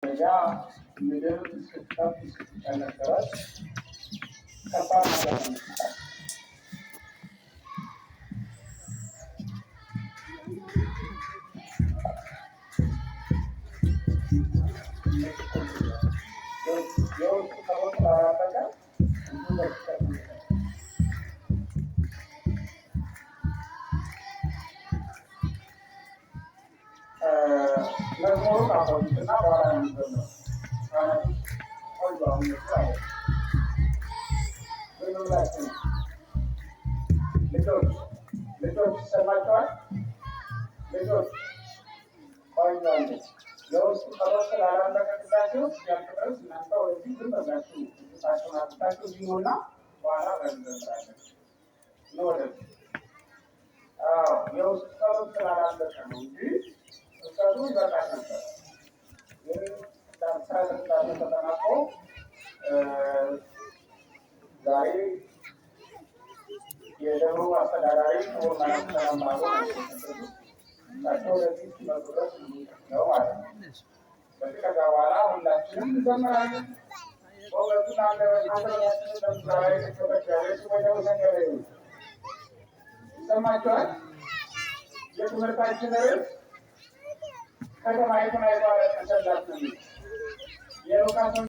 ደረጃ ምድር እስክትጠፍ እስክትጨነቅ ድረስ ከባድ ነገር ነው የሚመጣው። የውስጡ ጸሎት ስላላለቀ እንዲሁ በጭንቀት ነው የሚለው። መዝሙሩን አቆዩትና በኋላ ነው የሚዘምረው። ህጻናቱ ቆዩ፣ አሁን እነሱ አይደለም። ዝም ብላችሁ ነው። ልጆች፣ ልጆች ይሰማቸዋል። ልጆች ቆዩ አንዴ። የውስጡ ጸሎት ስላላለቀ ቅዳሴው እስኪያልቅ ድረስ እናንተ ወደዚህ ዝም ብላችሁ ድምፃችሁን አጥፍታችሁ እዚህ ኑና በኋላ አብረን እንዘምራለን። ኑ ወደዚህ። አዎ፣ የውስጥ ጸሎት ስላላለቀ ነው እንጂ ስብከቱ ይበቃል ነበር። ግን ስርዓተ ቅዳሴው ተጠናቆ ዛሬ የደብሩ አስተዳዳሪ ክቡር መላኩ ሰላም ባሉ ናቸው የተሰጡት። እሳቸው ወደዚህ እስኪመጡ ድረስ ነው ማለት ነው። ስለዚህ ከዛ በኋላ ሁላችንም እንዘምራለን። በእውነቱ አንደበታችንን ለምስጋና የከፈተ እግዚአብሔር ስሙ የተመሰገነ ይሁን። ይሰማችኋል? የትምህርታችን ርዕስ ከተማይቱን አይቶ አለቀሰላት ነው የሚለው። የሉቃስ